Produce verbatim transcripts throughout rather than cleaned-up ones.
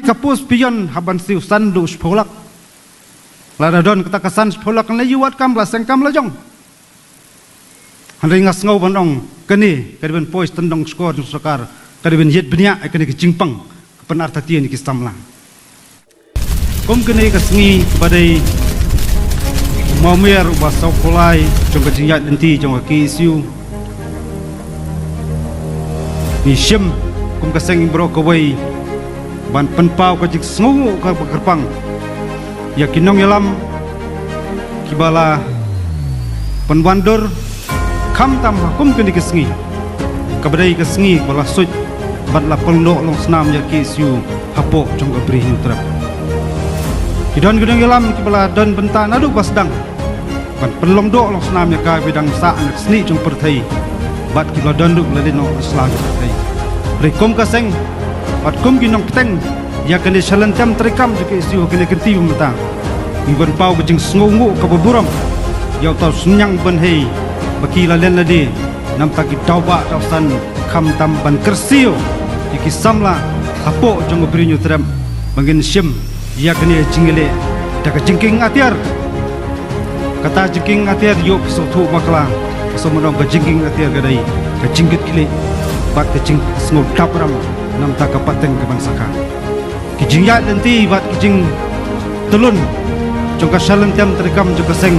ka post peon hap ban siew san haduh shiphew lak. Lada don kata ka san shiphew lak, lane ïa wat kam la seng kam la jong. Hynrei nga sngew ban ong kane ka dei ban poi sha tyndong shkor jong sorkar, ka dei ban ïit bniah ïa kane ka jingpang ka pynartatien ïa ki samla. Kum kane ka sngi kaba dei u mawmer uba sawphew lai jong ka jingïaid lynti jong ka K S U, ngi shim kum ka seng baroh kawei ban pynpaw ka jingsngewnguh kaba kyrpang ïa ki nongïalam kiba la pynwandur, khamtam ha kum kane ka sngi kaba dei ka sngi ba la suid bad la pynlong doh long snam ïa K S U hapoh jong ka Bri Hynñiewtrep. Ki don ki nongïalam kiba la don bynta naduh ba sdang ban pynlong doh long snam ïa ka ba dang sah na ka snieh jong pyrthei bad kiba la don ruh la leit noh sha la jong pyrthei. Hynrei kum ka seng bad kum ki nongpteng ïa kane ka shalynter treikam jong ka K S U ha kane ka kynti ba mynta, ngi pynpaw ka jingsngewnguh kaba burom ïa uta u synñiang bynhei ba ki la len lade namar ki daw bah daw san, khamtam ban kyrsiew ïa ki samla hapoh jong ka Bri Hynñiewtrep ba ngin shim ïa kane ka jingïaleh da ka jingkieng atiar. Kata jingkieng atiar ïoh ka sngewthuh bakla, ka sngewthuh ka jingkieng atiar ka dei ka jingkitkhlieh bad ka jingsngew dap ram namar ka pateng ka ban saka. Ki jingïaid lynti bad ki jingtylun jong ka shalynter treikam jong ka seng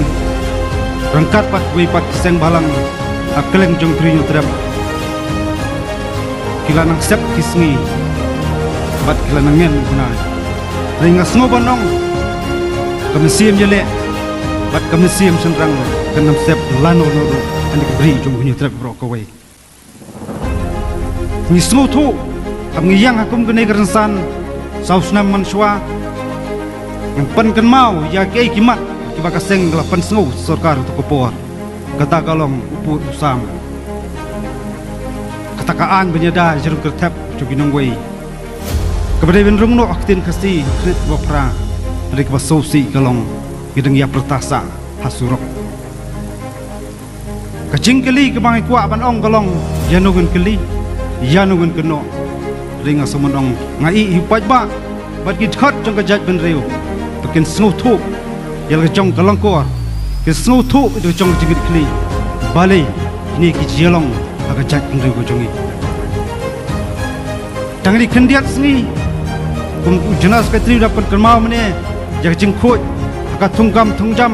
ryngkat bad kiwei pat ki seng bhalang ha kylleng jong ka Bri Hynñiewtrep, ki la nang sep ki sngi bad ki la nang ngen u bnai. Hynrei nga sngew ban ong ka mynsiem ïaleh bad ka mynsiem shynrang kan ym sep lano lano ruh ha kane ka bri jong ka Hynñiewtrep baroh kawei. Ngi sngewthuh, haba ngi ïeng ha kum kane ka rynsan saw snem mynshuwa, ngan pynkynmaw ïa kiei ki mat kiba ka seng ka la pynsngew sorkar ha kato ka por. Kata ka long u pud u sam, kata ka aiñ ban ïada ïa ka jingkyrthep jong ki nongwei, kaba dei ban rung noh ha ka ktien Khasi ha ka khyllipmat ba phra. Hynrei kaba sngewsih ka long ngi dang ïa pyrta sah ha surok. Ka jingkylli kaba ngi kwah ban ong ka long, ïano ngin kylli, ïano ngin kynnoh. Hynrei nga sngew ban ong, nga ïohi u paidbah bad ki dkhot jong ka jaitbynriew ba kin sngewthuh ïa la ka jong ka lyngkor, kin sngewthuh ïa la ka jong ka jingkitkhlieh. Balei kine ki jia long ha ka jaitbynriew ka jong ngi? Tang ïa ki khyndiat sngi, kum u General Secretary u da pynkynmaw mynne ïa ka jingkhuid ha ka thungkam thungjam.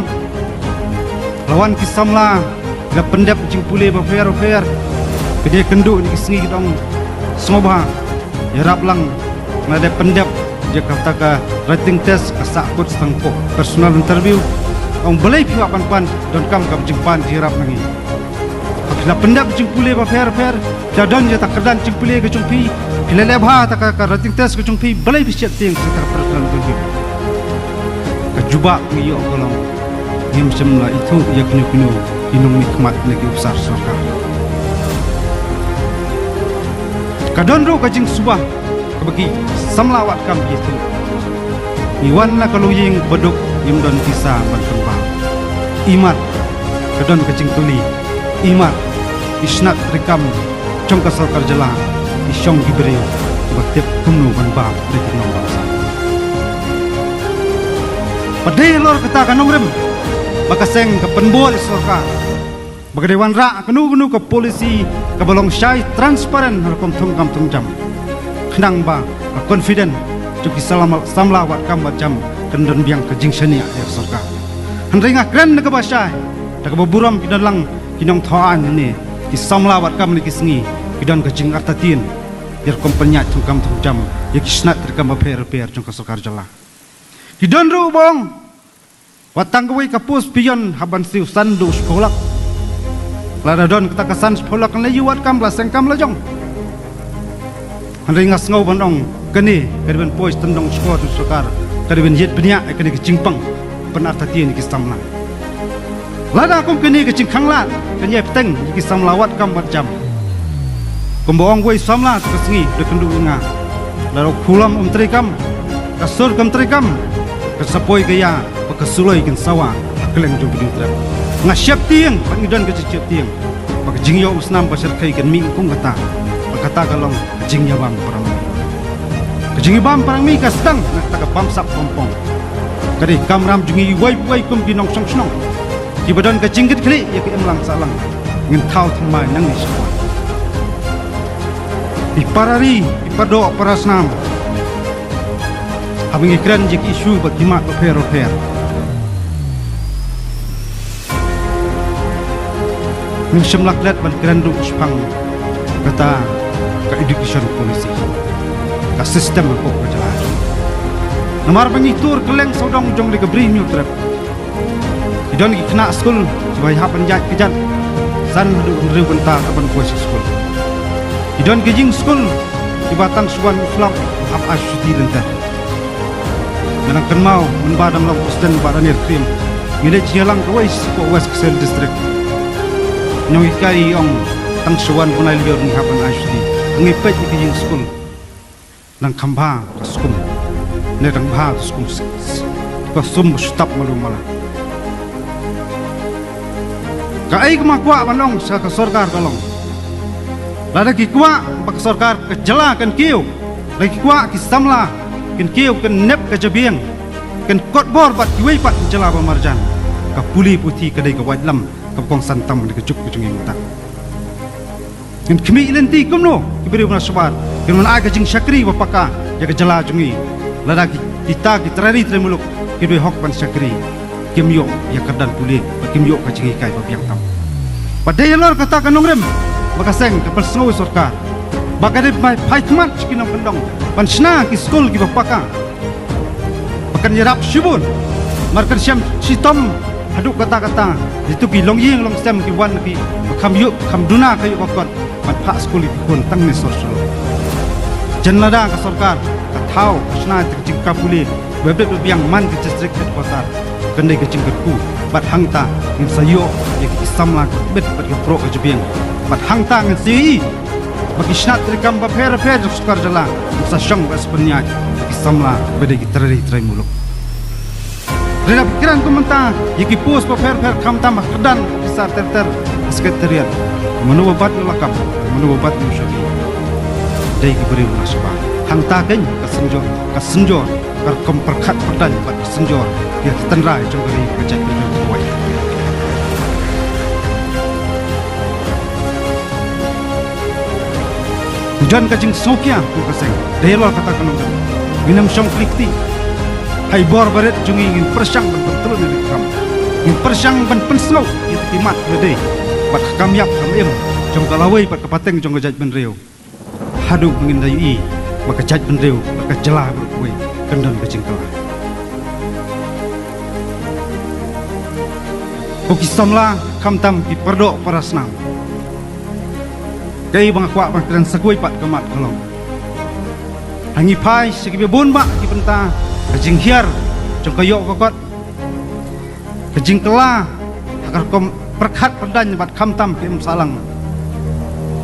La wan ki samla, la pyndep jingpule bapher bapher. Kine kynduh ïa ki sngi ki dang sngewbha ïarap lang, nga dep pyndep ïa kata ka written test, ka sahkut sangpoh personal interview. Ong balei phi hap ban pan, donkam ka jingpan jingïarap na ngi. Phi la pyndep jingpule bapher bapher, phi la don ïa ta ka kyrdan jingpule ka jong phi, phi la leh bha ta ka, ka written test ka jong phi, balei phi shet tieng sa ta ka personal interview? Ka jubab ngi ïoh ka long, ngim shym la ithuh ïa kino kino ki nongmihkhmat ne ki ophisar sorkar. Ka don ruh ka jingsuba kaba ki samla wad kam ïathuh. Ngi wan na ka longïing baduk, ngim don pisa ban pynbam. Imat ka don ka jingkylli, imat ki shnat treikam jong ka sorkar jylla ki shong ki briew ba tip kumno ban bam da ki nongbamsap. Ba dei halor kata ka nongrim ba ka seng ka pynbor ïa sorkar ba ka dei wanrah kano kano ka policy kaba long shai transparent ha rukom thungkam thungjam, khnang ba ka confident jong ki samla, samla wad kam wad jam kan don biang ka jingshaniah ïa ka sorkar. Hynrei nga kren na kaba shai, da kaba burom ki don lang ki nongthaw aiñ ne ki samla wad kam ne ki sngi, ki don ka jingartatien ïa rukom pynïaid thungkam thungjam ïa ki shnat treikam bapher bapher jong ka sorkar jylla. Ki don ruh ba ong, wat tang kawei ka post peon hap ban siew san haduh shiphew lak. Lada don kata ka san shiphew lak, lane ïa wat kam la seng kam la jong. Hynrei nga sngew ban ong kane ka dei ban poi sha tyndong shkor jong sorkar, ka dei ban ïit bniah ïa kane ka jingpang pynartatien ïa ki samla. Lada kum kane ka jingkhanglad kan ïai bteng ïa ki samla wad kam wad jam, kumba ong uwei u samla ha ka sngi, da kynduh ïa nga, lada u khulom um treikam, ka sur kam treikam, kan sa poi ka ïa bad ka suloi kan sawa ha kylleng jong ka Hynñiewtrep. Nga sheptieng bad ngi don ka jingsheptieng ba ka jingïoh u snam ba shyrkhei kan mih kum kata, ba kata ka long ka jingïabam para. Ka jingïabam para ngi ka sdang na kata ka bamsap bampong. Ka dei ka kamram jong ngi iwei pa iwei kum ki nongshong shnong. Kiba don ka jingkitkhlieh ïa ka imlang sahlang, ngin thaw thymmai nangne shakhmat. Ki para ri, ki para doh para snam, haba ngi kren ïa ki issue bad ki mat bapher bapher, ngim shym la klet ban kren ruh shaphang kata ka education policy, ka system hapoh ka jylla. Namar ba ngi tur kylleng sawdong jong ka Ri Hynñiewtrep, ki don ki khynnah skul kiba hap ban ïaid kjat san haduh hynriew kynta ban poi sha skul. Ki don ki ïing skul kiba tang shu wan u slap hap ai shuti lynter. Nga dang kynmaw mynba dang long president Bah Daniel Kriem, ngi leit jingïalang kawei shapoh West Khasi Hills District. Nonghikai i ong tang shu wan bnai lyiur ngi hap ban ai shuti. Ngi peit ïa ki ïing skul, dang kham bha ka skum, ne dang bha ka skum, ka sum ba shu tap malu mala. Kaei kaba nga kwah ban ong sha ka sorkar ka long, lada ki kwah ba ka sorkar ka jylla kan kiew, lada ki kwah ki samla kin kiew, kin nep ka jabieng, kin kot bor bad kiwei pat ki jylla ba marjan, ka pule puthi ka dei ka waitlam kaba kongsan tam ha ka juk ka jong ngi mynta. Ngin khmih lynti kumno ki briew na shabar kin wan ai ka jingshakri ba paka ïa ka jylla jong ngi, lada ki, kita ki trai ri trai muluk ki duh hok ban shakri, kim ïoh ïa ka kyrdan pule bad kim ïoh ka jinghikai ba biang tam. Bad dei halor kata ka nongrim ba ka seng ka pynsngew ïa sorkar ba ka dei ban phai khmat sha ki nongkyndong ban shna ki skul kiba paka, ba kan ïarap shibun, namar kan shem shitom haduh katta katta. Ïa kito ki longïing longsem ki wan ki ba kham ïoh, kham duna ka ïoh ka kot ban phah skul ïa ki khun tang ne sor sor. Jan lada ka sorkar ka thaw ka shna ïa ka jingkha pule ba bit ba biang man ka district headquarter, kan dei ka jingkyrkhu. Bad hangta ngin sa ïoh ïa ki samla ka bit bad ka proh ka jabieng. Bad hangta ngin sa ïohi ba ki shnat treikam bapher bapher jong sorkar jylla ngin sa shong bad sa pynïaid ïa ki samla ba dei ki trai ri trai muluk. Hynrei lada phi kren kum mynta ïa ki post bapher bapher, khamtam ha kyrdan officer ter ter ha secretariat, mano ba bat ïa u lakam, mano ba bat ïa u shakri? Dei ki briew na shabar. Hangta keiñ ka synjor, ka synjor, ka rukom pyrkhat pyrdaiñ bad ka synjor ïa ka tynrai jong ka ri ka jaitbynriew kawei. Ngi don ka jingsngewkhia kum ka seng, dei halor kata ka nongrim. Ngin ym shong kli kti. Ha i bor barit jong ngi ngin pyrshang ban pyntlun ïa ka kam. Ngin pyrshang ban pynsngew ïa ki mat ba dei bad ka kam ïap kam im jong ka lawei bad ka pateng jong ka jaitbynriew, haduh ba ngin da ïohi ba ka jaitbynriew bad ka jylla baroh kawei kan don ka jingkylla. Ko ki samla, khamtam ki paradoh parasnam, kaei ba nga kwah ban kren sa kawei pat ka mat ka long, ha ngi phai sha kiba bun bah ki bynta, ka jinghiar jong ka ïoh ka kot, ka jingkylla ha ka rukom pyrkhat pyrdaiñ bad khamtam ka im sahlang,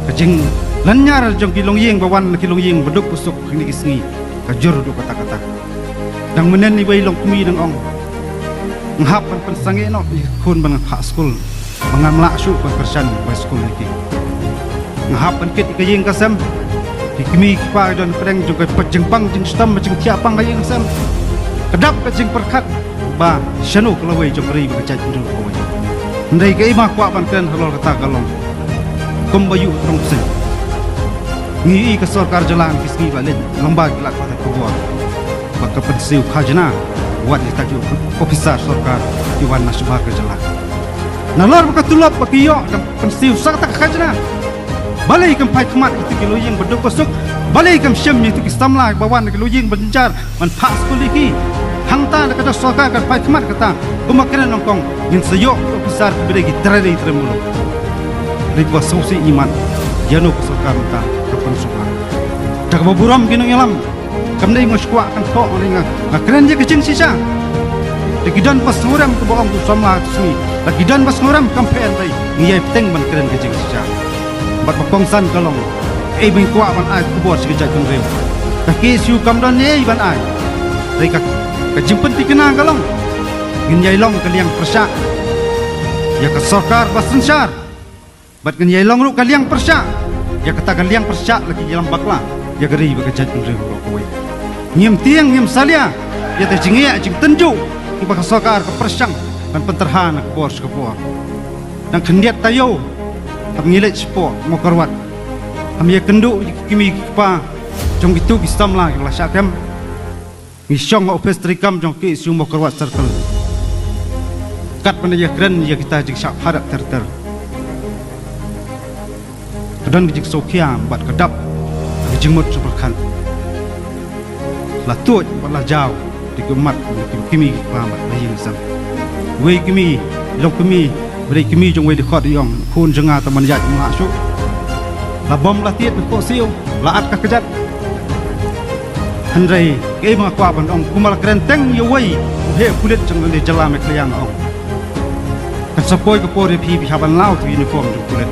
ka jinglynñiar jong ki longïing ba wan na ki longïing ba duk ba suk ha kine ki sngi ka jur haduh katta katta. Dang mynnin iwei i longkmie i dang ong, nga hap ban pynsangeh noh ïa ki khun ba nga phah skul, ba ngam lah shuh ban kyrshan bai skul ïa ki. Nga hap ban kit ïa ka ïing ka sem. Ki kmie ki kpa ki don hapdeng jong ka jingpang jingshitom, ka jingthiah pang ka ïing ka sem. Ka dap ka jingpyrkhat ba shano ka lawei jong ka ri bad ka jaitbynriew kawei. Hynrei kaei ba nga kwah ban kren halor kata ka long, kumba ïoh u tnat seng, ngi ïohi ka sorkar jylla ha kine ki sngi ba leit lyngba ki lad pathai khubor ba ka pynsiew khajna, wat ïa kita ki officer sorkar ki wan na shabar ka jylla. Nalor ba ka tulop ba ki ïoh, dang pynsiew sa kata ka khajna. Balei kam phai khmat ïa kito ki longïing ba duk ba suk? Balei kam shim ïa kito ki samla ba wan na ki longïing ba jynjar ban phah skul ïa ki? Hangta lada ka sorkar kan phai khmat kata, kumba kren nyngkong, ngin sa ïoh ki officer kiba dei ki trai ri trai muluk. Hynrei ba sngewsih ngi mat, ïano ka sorkar mynta ka pynsngewbha. Da kaba burom ki nongïalam, kam dei nga shu kwah kan thoh, nga, nga kren ïa ka jingshisha. Lada ki don ba sngewrem, kaba ong u samla ka sngi, lada ki don ba sngewrem kam pher, hynrei ngi ïai bteng ban kren ka jingshisha. Bad ba kongsan ka long, kaei ba ngi kwah ban ai khubor sha ka jaitbynriew, ka K S U kam don ei ban ai. Hynrei ka, ka jingpynthikna ka long, ngin ïai long ka liang pyrshah ïa ka sorkar ba synshar. Bad ngin ïai long ruh ka liang pyrshah ïa kata ka liang pyrshah la ki ïalam bakla ïa ka ri bad ka jaitbynriew baroh kawei. Ngim tieng ngim salia ïa ka jingeh jingtynjuh kiba ka sorkar ka pyrshang ban pynterha na ka por sha ka por. Dang khyndiat taïew, haba ngi leit shapoh Mawkyrwat, haba ïakynduh ïa ki kmie ki kpa jong kito ki samla kiba la shah kem, ngi shong ha ophis treikam jong ka KSU Mawkyrwat Circle. Katba ngi ïakren ïa kita jingshah pharap ter ter, ka don ka jingsngewkhia bad ka dap ka jingmut jingpyrkhat. La tuid bad la jaw da ki ummat, da ki kmie ki kpa bad ba ïing sem. Wei kmie, long kmie, ba dei kmie jong wei dkhot, i ong, khun jong nga tang ban ïaid ym lah shuh. La bom la tied na khohsiew, la at ka kjat. Hynrei kaei ba nga kwah ban ong, kumba la kren teng ïa uwei u heh pulit jong ka jylla Meghalaya, nga ong, kan sa poi ka por ïa phi, phi hap ban law ïa ka uniform jong pulit.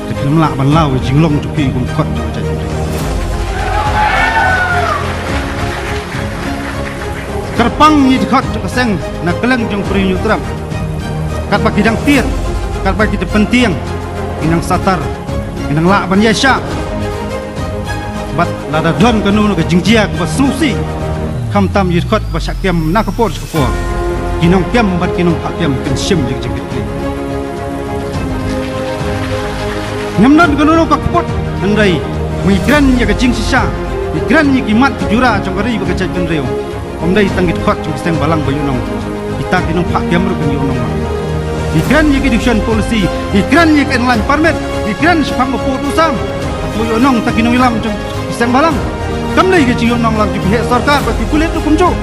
Te phim lah ban law ïa ka jinglong jong phi kum dkhot jong ka jaitbynriew. Kyrpang ïa ki dkhot jong ka seng na kylleng jong ka Ri Hynñiewtrep. Katba ki dang tied, katba ki dang pyntieng, ki nang satar, ki nang lah ban ïaishah. Bad lada don kano kano ka jingjia kaba sngewsih, khamtam ïa ki dkhot ba shah kem na ka por sha ka por, ki nongkem bad ki nongphah kem kin shim ïa ka jingkitkhlieh. Ngim don kano kano ka kput, hynrei ma ngi kren ïa ka jingshisha, ngi kren ïa ki mat ki jura jong ka ri bad ka jaitbynriew. Ym dei tang ki dkhot jong ki seng balang ba ïohnong, kita ki nongphah kem ruh kin ïohnong. Ngi kren ïa ka education policy, ngi kren ïa ka inline permit, ngi kren shaphang u pud u sam. Hato ïohnong tang ki nongïalam jong ki seng balang? Kam dei ka jingïohnong lang jong ki heh sorkar bad ki pulit ruh kumjuh.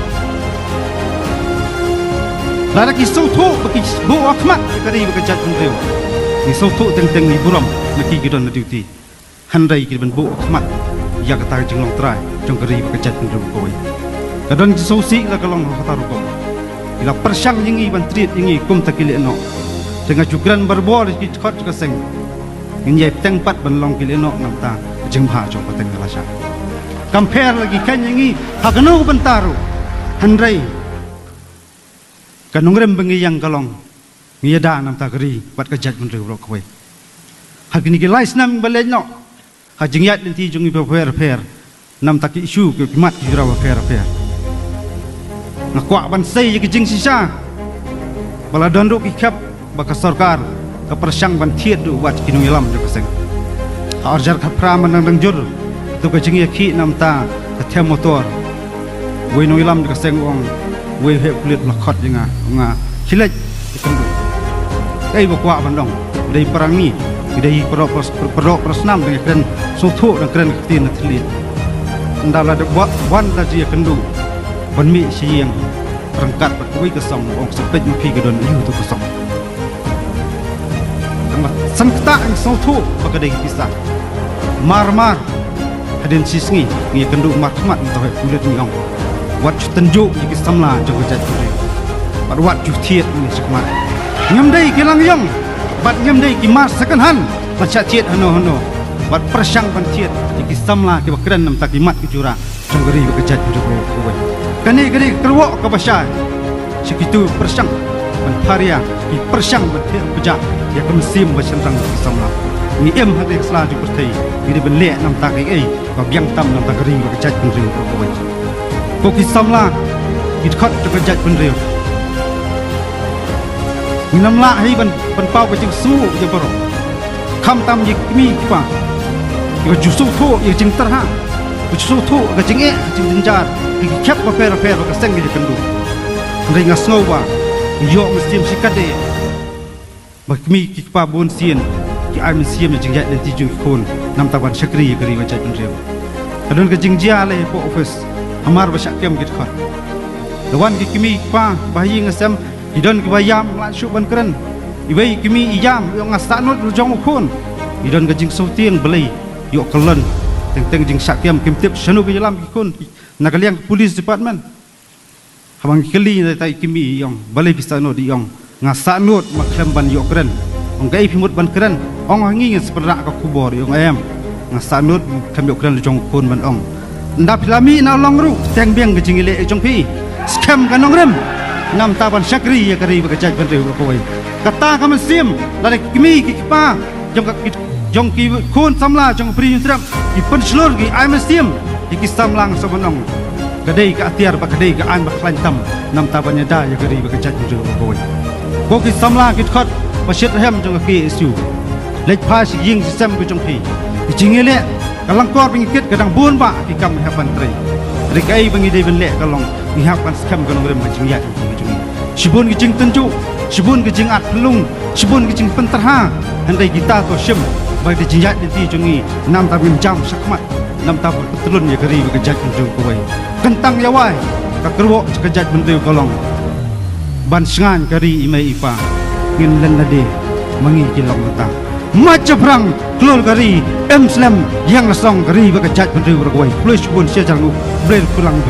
Lada ki sngewthuh ba ki buh ha khmat ïa ka ri bad ka jaitbynriew, ngi sngewthuh teng teng, ngi burom na ki ki don na duty. Hynrei ki dei ban buh ha khmat ïa kata ka jinglong trai jong ka ri bad ka jaitbynriew kawei. Ka don jingsngewsih la ka long ha kata rukom. Ki la pyrshang ïa ngi ban treat ïa ngi kumta ki lehnoh. Te nga ju kren barabor ïa ki dkhot jong ka seng. Ngin ïai bteng pat ban long ki lehnoh namta ka jingbha jong ka pateng ka lashai. Kam pher la ki kheiñ ïa ngi ha kano ka bynta ruh. Hynrei ka nongrim ba ngi ïeng ka long, ngi ïada namta ka ri bad ka jaitbynriew baroh kawei. Ha kine ki lai snem ba leit noh, ha jingïaid lynti jong ngi bapher bapher, namta ki issue ki mat ki jura bapher bapher, nga kwah ban sei ïa ka jingshisha ba la don ruh ki khep ba ka sorkar ka pyrshang ban thied ruh wat ki nongïalam jong ka seng. Ha arjar khatphra mynta dang jur tu ka jingïakhih namta ka them motor. Wei nongïalam jong ka seng u ong, wei heh pulit u la khot ïa nga, u ong, nga khie leit ïakynduh. Kaei ba kwah ban ong, dei para ngi, dei para, para, para, para snam dang ïakren sngewthuh, dang kren ka ktien na thylliej. Ynda la dep wan la jingïakynduh ban mih sha ïing ryngkat bad kawei ka song, u ong, sa peit ma phi ka don aïu tu ka song. Tang ba san kata ngi sngewthuh ba ka dei ka pisa. Mar mar hadien shisngi ngi ïakynduh markhmat, ngi tawei pulit, ngi ong, wat ju tynjuh ïa ki samla jong ka jaitbynriew bad wat ju thied ïa ngi shakhmat. Ngim dei ki lang ïong bad ngim dei ki mar second hand ban shah thied hano hano bad pyrshang ban thied ïa ki samla kiba kren namta ki mat ki jura jong ka ri bad ka jaitbynriew kawei. Kane ka dei ka kyrwoh kaba shai sha kito pyrshang ban pharia, ki pyrshang ban thied pyrshah ïa ka mynsiem ba shynrang jong ki samla. Ngi im ha kane ka sla jong ka pyrthei, ngi dei ban leh namta kaei ba biang tam namta ka ri bad ka jaitbynriew kawei. Ko ki samla, ki dkhot jong ka jaitbynriew, ngin ym lah hi ban pynpaw ka jingsngew ïa baroh. Khamtam ïa ki kmie ki kpa kiba ju sngewthuh ïa ka jingtyrha, ba ju sngewthuh ïa ka jingeh jingjynjar, ïa ki khep bapher bapher ba ka seng ka ïakynduh. Hynrei nga sngew ba ngi ïoh mynsiem shikatdei ba ki kmie ki kpa bun sien ki ai mynsiem ïa ka jingïaid lynti jong ki khun namta ban shakri ïa ka ri bad ka jaitbynriew. Ka don ka jingjia lei hapoh office, hamar ba shah kem ki dkhot, la wan ki kmie ki kpa ba ha ïing ha sem, ki don kiba ïam, ym lah shuh ban kren. Iwei i kmie i ïam, i ong, nga sahnud la jong u khun. I don ka jingsngewtieng balei ïoh kyllon teng teng jingshah kem, kim tip shano kin ïalam ki khun na ka liang ka police department. Haba ngi kylli ïa kata i kmie, i ong, balei phi sahnud? I ong, nga sahnud, ma khlem ban ïoh kren. Ong, kaei phi mut ban kren? Ong, ha ngi ngin sa pynrah ka khubor. I ong, em, nga sahnud, khlem ïoh kren la jong u khun ban ong. Ynda phi la mih na long ruh, teng biang ka jingïaleh jong phi. Skhem ka nongrim namta ban shakri ïa ka ri bad ka jaitbynriew baroh kawei. Kata ka mynsiem, lada ki kmie ki kpa jong ka, jong ki khun samla jong ka Ri Hynñiewtrep ki pynshlur, ki ai mynsiem ïa ki samla, nga sngewbha ban ong, ka dei ka atiar bad ka dei ka aiñ ba khlaiñ tam namar ban ïada ïa ka ri bad ka jaitbynriew baroh kawei. Ko ki samla ki dkhot ba shitrhem jong ka K S U, leit phai sha ki ïing sha ki sem ka jong phi. Ki jingïaleh, ka lyngkor ba ngi kit ka dang bun bah ki kam ngi hap ban trei. Hynrei kaei ba ngi dei ban leh ka long ngi hap ban skhem ka nongrim ha ka jingïaid ka jong ngi. Shibun ki jingtynjuh, shibun ki jingat pynlung, shibun ki jingpyntarha, hynrei kita to shim ba ka jingïaid lynti jong ngi namar ngim jam shakhmat namar ba pyntylun ïa ka ri bad ka jaitbynriew kawei. Kyntang ïa wai, ka kyrwoh ka jaitbynriew ka long ban shngaiñ ka ri i mei i pa. Ngin len lade ma ngi ki long mynta. Mait shaphrang khlur ka ri, em slem ïeng la song ka ri bad ka jaitbynriew baroh kawei. Khublei shibun, shi hajar nguh, Blei kyrkhu lang.